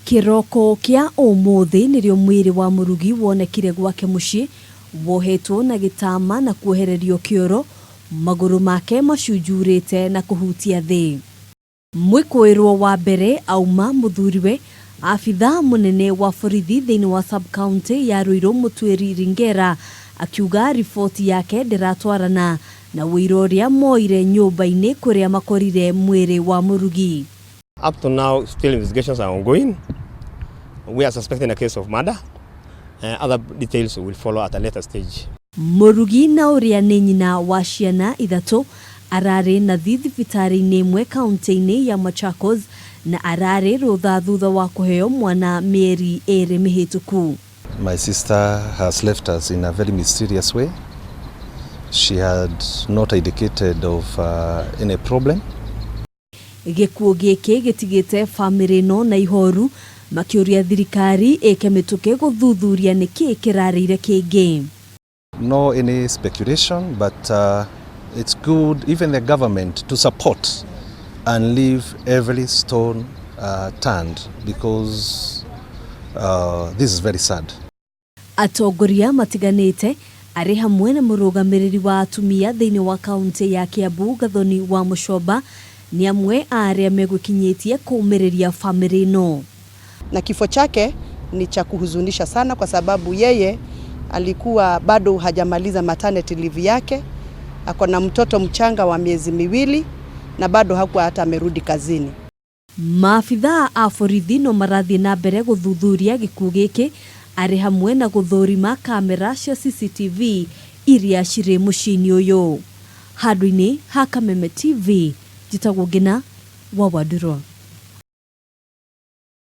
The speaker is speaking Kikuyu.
Kĩroko kĩa ũmũthĩ nĩrĩo mwĩrĩ wa Mũrugi wonekire gwake mũciĩ wohetwo na gĩtama na kuohererio kĩoro, magũrũ make macunjurĩte na kũhutia thĩ. Mwĩkũĩrwo wa mbere auma mũthuriwe, abithaa mũnene wa borithi thĩinĩ wa sub county ya Ruiru Mũtuĩri Ringera akiuga riboti yake ndĩratwarana na ũira ũrĩa moire nyũmba-inĩ kũrĩa makorire mwĩrĩ wa Mũrugi. Up to now, still investigations are ongoing. We are suspecting a case of murder. Other details will follow at a later stage. Mũrugi na ũrĩa nĩ nyina wa ciana ithatũ ararĩ nathi thibitarĩ-inĩ ĩmwe kaunti-inĩ ya Machakos na ararĩ rũtha thutha wa kũheo mwana mĩeri 2 mĩhĩtũku. My sister has left us in a very mysterious way. She had not indicated of any problem. Gĩkuũ gĩkĩ gĩtigĩte bamĩrĩ ĩno na ihoru makĩũria thirikari ĩke mĩtũkĩ gũthuthuria nĩkĩ kĩrarĩire kĩngĩ. No any speculation, but it's good even the government to support and leave every stone turned because this is very sad. Atongoria matiganĩte arĩ hamwe na mũrũgamĩrĩri wa atumia thĩinĩ wa kaunti ya Kiambu Gathoni wa Mũcomba nĩ amwe a arĩa megwĩkinyĩtie kũũmĩrĩria bamĩrĩ ĩno. Na kifo chake ni cha kuhuzunisha sana kwa sababu yeye alikuwa bado hajamaliza maternity leave yake, ako na mtoto mchanga wa miezi 2 na bado hakuwa hata amerudi kazini. Maabithaa a borithi no marathiĩ na mbere gũthuthuria gĩkuũ gĩkĩ arĩ hamwe na gũthũrima kamera cia CCTV iria cirĩ mũciĩ-inĩ ũyũ. Handũ-inĩ ha Kameme TV, njĩtagwo Ngina wa Wandũrũ.